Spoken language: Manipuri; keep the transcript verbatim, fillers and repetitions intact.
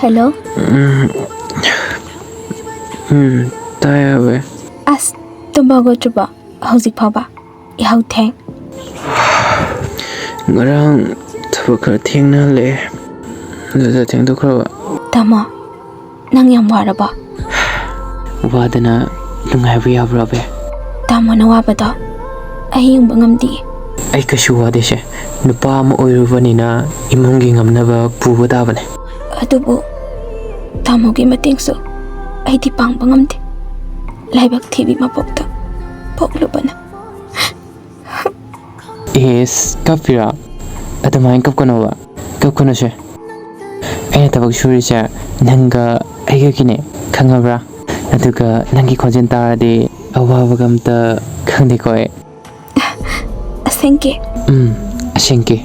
ꯍꯦꯜꯂꯣ꯫ ꯎꯝ, ꯎꯝ, ꯇꯥꯏ ꯍꯥꯏꯕ꯫ ꯑꯁ, ꯇꯨꯝꯕ ꯍꯧꯒꯠꯇ꯭ꯔꯤꯕꯣ ꯍꯧꯖꯤꯛ ꯐꯥꯎꯕ? ꯌꯥꯍꯧ ꯊꯦꯡ꯫ ꯉꯔꯥꯡ ꯊꯕꯛ ꯈꯔ ꯊꯦꯡꯅ ꯍꯜꯂꯛꯑꯦ꯫ ꯑꯗꯨꯗ ꯊꯦꯡꯗꯣꯛꯈ꯭ꯔꯕ꯫ ꯇꯥꯃꯣ, ꯅꯪ ꯌꯥꯝ ꯋꯥꯔꯕꯣ? ꯋꯥꯗꯅ ꯅꯨꯡꯉꯥꯏꯕ ꯌꯥꯕ꯭ꯔꯥꯕꯦ? ꯇꯥꯃꯣꯅ ꯋꯥꯕꯗꯣ ꯑꯩ ꯌꯦꯡꯕ ꯉꯝꯗꯤꯌꯦ꯫ ꯑꯩ ꯀꯩꯁꯨ ꯋꯥꯗꯦꯁꯦ꯫ ꯅꯨꯄꯥ ꯑꯃ ꯑꯣꯏꯔꯨꯕꯅꯤꯅ ꯏꯃꯨꯡꯒꯤ ꯉꯝꯅꯕ ꯄꯨꯕ ꯇꯥꯕꯅꯦ꯫ ꯑꯗꯨꯕꯨ ꯇꯥꯃꯣꯒꯤ ꯃꯇꯦꯡꯁꯨ ꯑꯩꯗꯤ ꯄꯥꯡꯕ ꯉꯝꯗꯦ꯫ ꯂꯥꯏꯕꯛ ꯊꯤꯕꯤ ꯃꯄꯣꯛꯇ ꯄꯣꯛꯂꯨꯕꯅ꯫ ꯏꯁ, ꯀꯞꯄꯤꯔꯣ? ꯑꯗꯨꯃꯥꯏꯅ ꯀꯞꯀꯅꯣꯕ꯫ ꯀꯞꯀꯅꯨꯁꯦ꯫ ꯑꯩꯅ ꯊꯕꯛ ꯁꯨꯔꯤꯁꯦ ꯅꯪꯒ ꯑꯩꯒꯒꯤꯅꯦ, ꯈꯪꯉꯕ꯭ꯔꯥ? ꯑꯗꯨꯒ ꯅꯪꯒꯤ ꯈꯣꯟꯖꯦꯜ ꯇꯥꯔꯗꯤ ꯑꯋꯥꯕꯒ ꯑꯝꯇ ꯈꯪꯗꯦꯀꯣ ꯑꯩ꯫ ꯑꯁꯦꯡꯀꯤ? ꯎꯝ, ꯑꯁꯦꯡꯀꯤ꯫